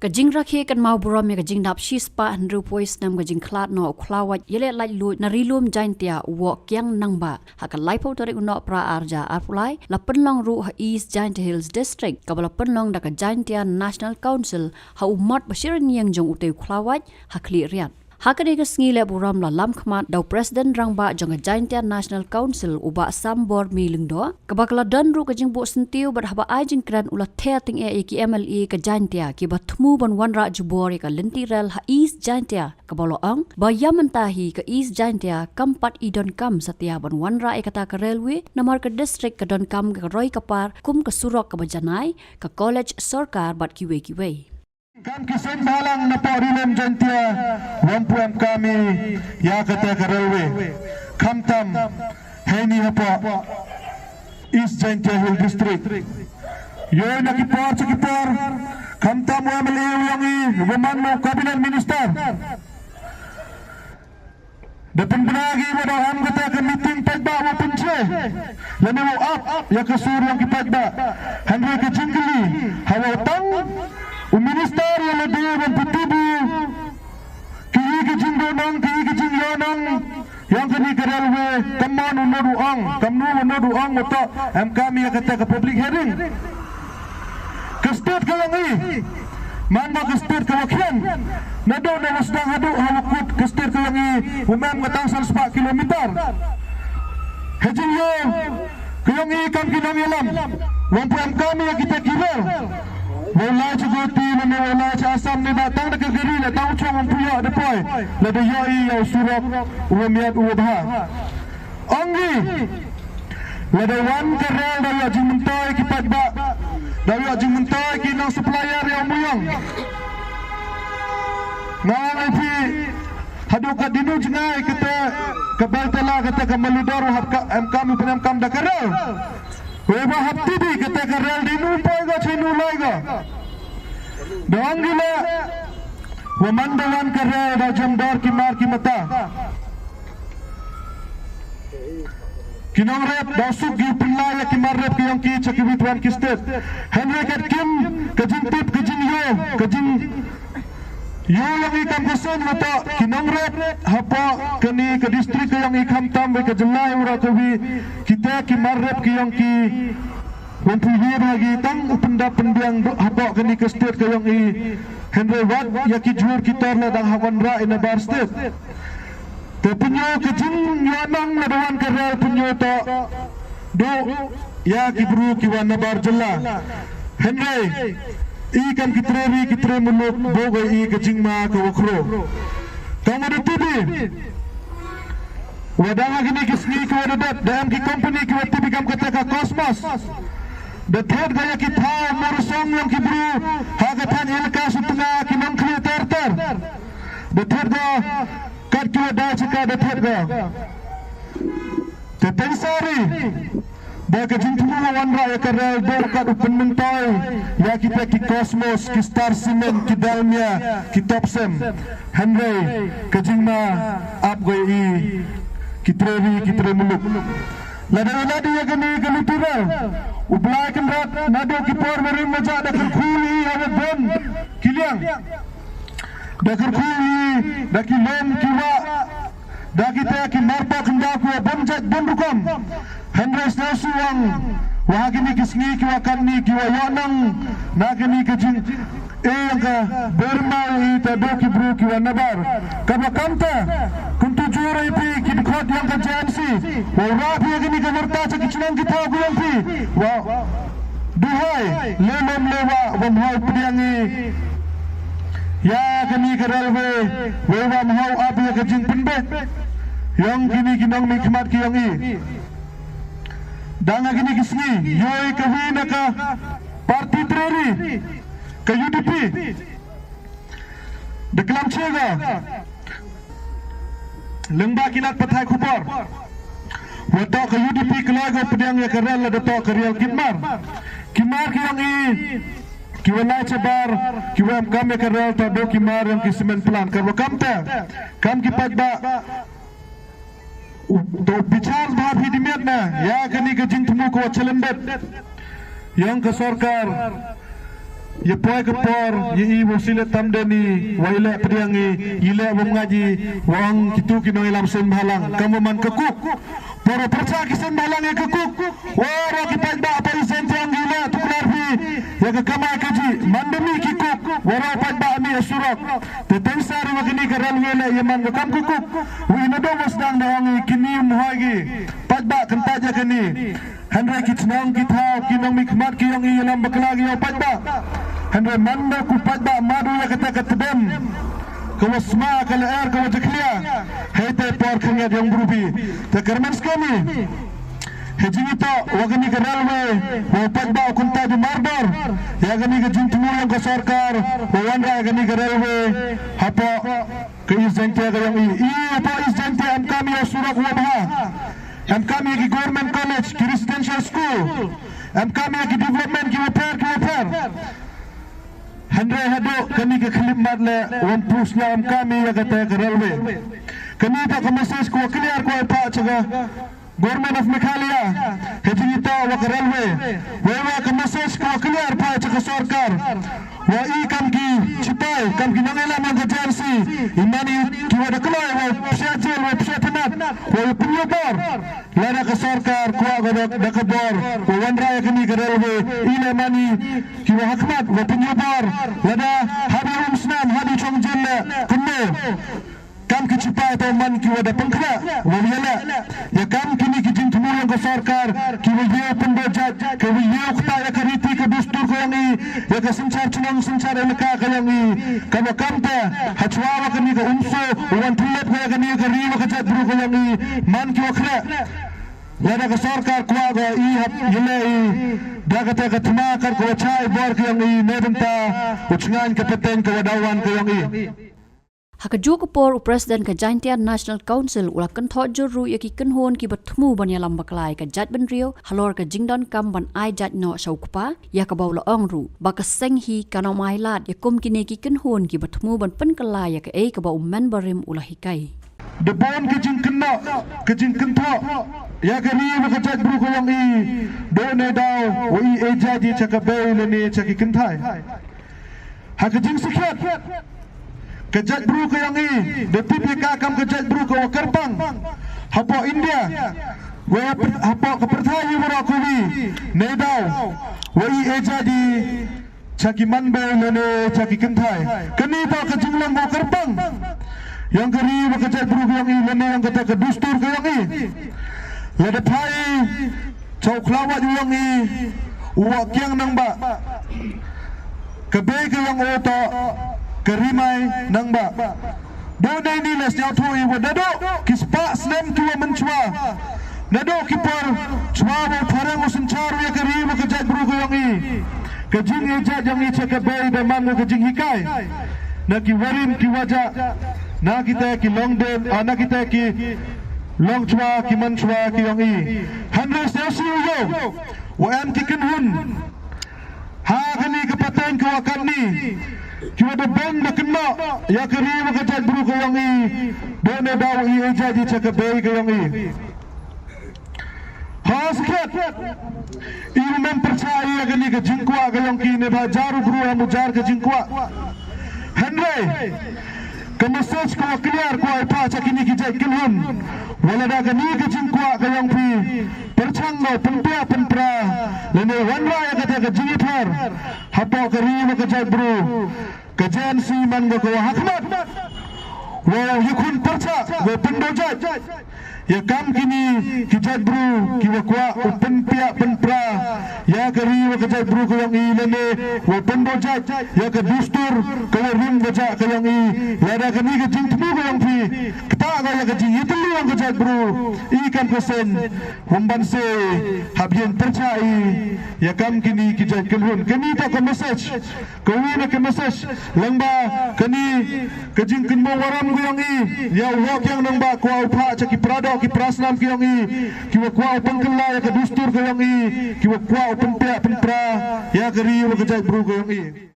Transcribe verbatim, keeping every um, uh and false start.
Ka jingrakhe kynmaw burom ïa ka jingdap shispah hynriewphew snem ka jingkhlad noh u Khlawait ïaleh laitluid na Ri Lum Jaintia u Woh Kiang Nangbah. Ha ka laiphew tarik u Nohprah arhajar arphew lai la pynlong ruh ha East Jaintia Hills District, kaba la pynlong da ka Jaintia National Council ha u mot ba shirin ïing jong utei u Khlawait ha Khliehriat. Ha kane ka sngi leh burom la lam khmat da u President Rangbah jong ka Jaintia National Council u Bah Sambor Mei Lyngdoh, kaba ka la don ruh ka jingbuh syntiew bad haba ai jingkren u la ther tyngeh ïa ki M L A ka Jaintia kiba thmu ban wanrah jubor ïa ka lynti rel ha East Jaintia, kaba la ong ba ïa mynta hi ka East Jaintia kam pat i donkam satia ban wanrah ïa kata ka railway namar ka district ka donkam ka roi ka par kum ka surok kaba janai, ka college sorkar bad kiwei kiwei. Kam ki seng bhalang na pdeng Ri Lum Jaintia, wam pu em kam i ïa kata ka railway. Khamtam heini hapoh East Jaintia Hill District. Ïoh na ki por sha ki por, khamtam u M L A u ïong i, u man u cabinet minister. Da pynbna ki wa da em kata ka meeting paidbah wa pynche. Lane wa ap ïa ka sur ïong ki paidbah. Hynrei ka jingkylli, hawa tang u minister ïa lade ban pyntibu ki ïa ka jingdonang, ki ïa ka jingïonang ïong kane ka railway, kam mon u nud u ong, kam nu u nud u ong, wa toh em kam ïa kata ka public hearing. Ka state ka ïong i. Man ba ka state ka wa khian. Naduh na wa sdang haduh ha wa kut ka state ka ïong i. Wa mem ka tang san spah kilometer. Ha jingïoh ka ïong i kam ki nongïalam. Wam pu em kam ïa kita ki rel. Wa lai cha Guwahati ne wa lai cha Assam ne ba tang da ka gari la tang chong wam pu ïoh da poi. La da ïoh i ïa u surok u wa miat u wa bha. Ong i. Lada wan ka rel da ïoh jingmyntoi ki paidbah. Da ïoh jingmyntoi ki nong supplier ïa u Umïong. Nga ong ïa phi haduh ka dinu jngai kata ka Bel Tala kata ka Maludor wa hap ka em kam u pyn em kam da ka rel. Wei ba hap tidi kata ka rel dinu poi ga chinu lai ga. Da ong gila wa man da wan ka rel da jem dor ki mar ki mata. Ki nongrep da suk ki pynlai ïa ki mar rep ki ïong ki cha ki witwan ki state. Hynrei kat kim ka jingtip ka jingïoh ka jingïoh ïong i kam ka seng wa toh ki nongrep hapoh kane ka district ka ïong i khamtam wei ka jylla ïa u ra ka wi kita ki mar rep ki ïong ki. Wan phi hi ba ki tang u pyndap pynbiang hapoh kane ka state ka ïong i. Hynrei wat ïa ki jur ki tor la dang ha wanrah i nabar state. Te pynïoh ka jingïohnong na dawan ka rel pynïoh toh duh ïa ki bru ki wan nabar jylla. Hynrei i kam ki tre ri ki tre muluk buh ga i ka jingma ka wa khro. Kam wa da tibi wa dang ha kine ki sngi ki wa da dep da em ki company ki wa tibi kam kata ka Cosmos. Da thet ga ïa ki thaw mur song ïong ki bru ha ka thaiñ elaka Sutnga ki nongkhlieh ter ter. Da thet ga kat ki wa dei chaka da thet ga. Te teng sari ba ka jingthmu wa wanrah ïa ka rel da kat u pynmyntoi ïa kita ki Cosmos, ki Star Cement, ki Dalmia, ki Topcem. Hynrei ka jingma ap ga i ki tre ri ki tre muluk. Lada ïa lade ïa kane ka lynti rel u Blai Kynrad naduh ki por barim majak da kyrkhu i ha wa bun ki liang. Da kyrkhu i da ki lum ki wah da kita ki marpa khyndaw ki wa bun jait bun rukom. Hynrei sngewsih ong wa ha kine ki sngi ki wa katni ki wa ïohnong na kine ki jing e ïong ka bermau i ta duh ki bru ki wa nabar. Kaba kamta kumtu jur i phi ki dkhot ïong ka J M C wa rah phi kine ka warta cha ki chnong ki thaw ki ïong phi wa duhai le lem le wa wa mhau pdiang i ïa kane ka railway wei wa mhau ap ïa ka jingpynbeit ïong kine ki nongmihkhmat ki ïong i. Dang ha kine ki sngi ïoi ka wi na ka party tre ri ka U D P. Da klam chega lyngba ki lad pathai khubor wa toh ka U D P kloi ka pdiang ïa ka rel la da toh ka rial kit mar. Ki mar ki ïong i ki wa lai chabar ki wa em kam ïa ka rel ta do ki mar ïong ki cement plant ka wa kam te kam ki paidbah. To bichar bha phi di miat na ïa kani ka jingthmu ko challenge ïong ka sorkar. Ïa poi ka por, ïa i wa sylliat tam deni, wa i leh pdiang i, i leh bym ngait i, wa ong kitu ki nongïalam seng bhalang, kam wa man ka kuk. Por wa pyrchah ki seng bhalang ïa ka kuk. Waroh ki paidbah pa i seng tiang i leh tuklar phi, ïa ka kamai kajih, man da mih ki kuk, waroh paidbah mih ha surok. Te teng sar wa kani ka railway leh ïa man ka kam ka kuk. Wa i na dong wa sdang da ong i kini ym hoi ki. Paidbah kyntait ïa kani. Hynrei ki chnong ki thaw ki nongmihkhmat ki ong i ïalam bakla ki ïa u paidbah. Hynrei man da ku paidbah madu ïa kata ka tdem. Ka wa sma ka lyer ka wa jakhlia. Hei te por khyndiat ïa u bru bi. Te kyrmen skhem i. Hei jingitoh wa kani ka railway wa u paidbah u kyntait u mardor. Ïa kani ka jingthmu ïa ka sorkar wa wanrah ïa kani ka railway. Hapoh ka East Jaintia ka ïong i. I hapoh East Jaintia em kam ïa u surok wa bha. Em kam ïa ki government college, ki residential school. Em kam ïa ki development ki wa pher, ki wa pher. Hynrei haduh kani ka khyllipmat leh wa ym pus leh em kam ïa kata ka railway. Kani toh ka message ka wa clear ka wa pha cha ka Government of Meghalaya. Hei jingitoh wa ka railway. Wa wa ka message ka wa clear pha cha ka sorkar. Wa i kam ki chipai, kam ki nongïalam ïa ka J N C. I man i ki wa da kloi, wa psiah jel, wa psiah tnat, wa pynïabor. Lada ka sorkar kwah ka da, da ka bor, wa wanrah ïa kani ka railway, i leh man i ki wa hakhmat, wa pynïabor. Lada haba um snam, haba chong jel leh, kumno. Kam ki chipai to man ki wa da pynkhleh, wa ïaleh. Ïa kam kini ki jingthmu ïa ka sorkar, ki wa ïew pyndoh jait, ki wa ïew kata ïa ka riti ka dustur ka ïong i, ïa ka synshar chnong synshar elaka ka ïong i. Kaba kam te, ha chwa wa kani ka umso, u wan thilep ka ïa kani ka ri wa ka jait bru ka ïong i, man ki wa khleh. Lada ka sorkar kwah ka i hap ïaleh i, da kata ka thma kar ka wa chai bor ka ïong i, ne bynta, u chngaiñ ka pateng ka wa daw wan ka ïong i. Ha kajuh ka por u President ka Jaintia National Council u la kynthoh jur ruh ïa ki kynhun kiba thmu ban ïalam bakla ïa ka jaitbynriew halor ka jingdonkam ban ai jait noh sha u kpa, ïa kaba u la ong ruh ba ka seng hi kan ym ailad ïa kum kine ki kynhun kiba thmu ban pynkylla ïa kaei kaba u mynbarim u la hikai. Da bun ka jingkynnoh, ka jingkynthoh ïa ka ri wa ka jaitbru ka ïong i, da u neidaw wa i ei jait i cha ka bei lane cha ki kynthai. Ha ka jingsakhiat, ka jaitbru ka ïong i da tip ïa ka kam ka jaitbru ka wa kyrpang hapoh India, wa hapoh ka pyrthai hi waroh kawi, neidaw wa i ei jait i cha ki manbei lane cha ki kynthai. Kani toh ka jinglong wa kyrpang ïong ka ri wa ka jaitbru ka ïong i lane ïong kata ka dustur ka ïong i. Lada phai cha u khlawait u ïong i, u wa kiang nang ba. Ka bei ka ïong o toh ka rimai nang ba. Doh nei ni la sñiawthuh i wa naduh ki spah snem ki wa mynchwa. Naduh ki por chwa wa phareng u synchar ïa ka ri wa ka jaitbru ka ïong i. Ka jingïaid ïong i cha ka bei da man wa ka jinghikai. Na ki warim ki wajah, na kita ki longdien, ah, na kita ki longchwa ki manchwa ki ïong i. Hynrei sñiawsih u ïoh wa em ki kynhun ha kani ka pateng ki wa katni, ki wa da beng da kynnoh ïa ka ri wa ka jaitbru ka ïong i, da neidaw i ei jait i cha ka bei ka ïong i. Ha sakhiat, i ym em pyrchah ïa kani ka jingkwah ka ïong ki, neibhah jar u bru em u jar ka jingkwah. Hynrei ka message ka wa clear ka wa ai pat cha kini ki jait kynhun, wa lada kani ka jingkwah ka ïong phi pyrchang noh pynpiah pynpra lane wanrah ïa kata ka jingïathar hapoh ka ri wa ka jaitbru, ka J N C man ka ka wa hakhmat wa ïakhun pyrchah wa pyndoh jait ïa kam kini ki jaitbru ki wa kwah u pynpiah pynpra ïa ka ri wa ka jaitbru ka ïong i lane wa pyndoh jait ïa ka dustur ka wa rim wa jah ka ïong i. Lada kani ka jingthmu ka ïong phi kata ka ïa ka jingïatylli ïong ka jaitbru, i kam ka seng wym ban se hap ïeng pyrchah i ïa kam kini ki jait kynhun. Kani toh ka message ka wi na ka message lyngba kani ka jingkynmaw waram ka ïong i ïa u Woh Kiang Nangbah, kwah u phah cha ki paradoh ki parasnam ka ïong i ki wa kwah u pynkylla ïa ka dustur ka ïong i, ki wa kwah u pynpiah pynpra ïa ka ri wa ka jaitbru ka ïong i.